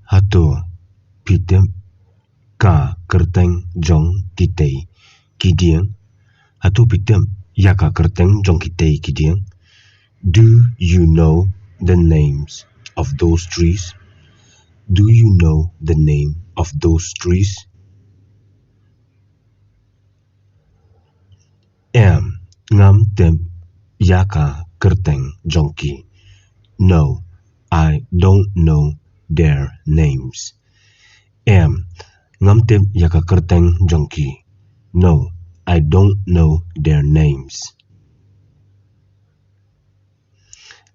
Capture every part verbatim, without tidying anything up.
Hato phi tip ka kyrteng jong kitei ki dieng? Hato phi tip ïa ka kyrteng jong kitei ki dieng? Do you know the names of those trees? Do you know the name of those trees? Em, ngam tip ïa ka kyrteng jong ki. No, I don't know their names. Em, ngam tip ïa ka kyrteng jong ki. No, I don't know their names.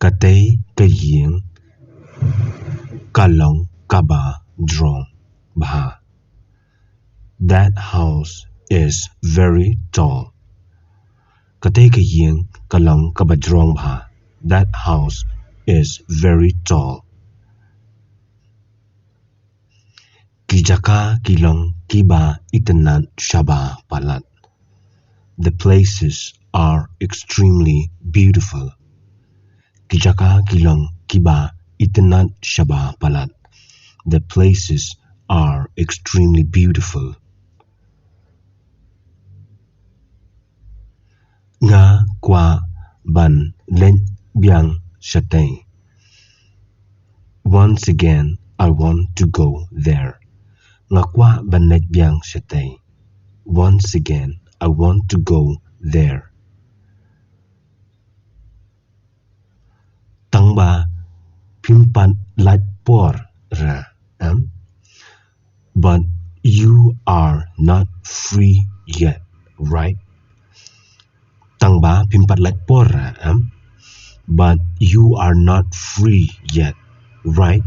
Katei ka ïing ka long kaba jrong bha. That house is very tall. Katei ka ïing ka long kaba jrong bha. That house is very tall. Ki jaka ki long kiba itynnad shaba palat. The places are extremely beautiful. Ki jaka ki long kiba itynnad shaba palat. The places are extremely beautiful. Nga kwah ban leit biang shatei. Once again, I want to go there. Nga kwah ban leit biang shatei. Once again, I want to go there. Tangba phim pat lait por ra, em? But you are not free yet, right? Tangba phim pat lait por ra, em? But you are not free yet, right?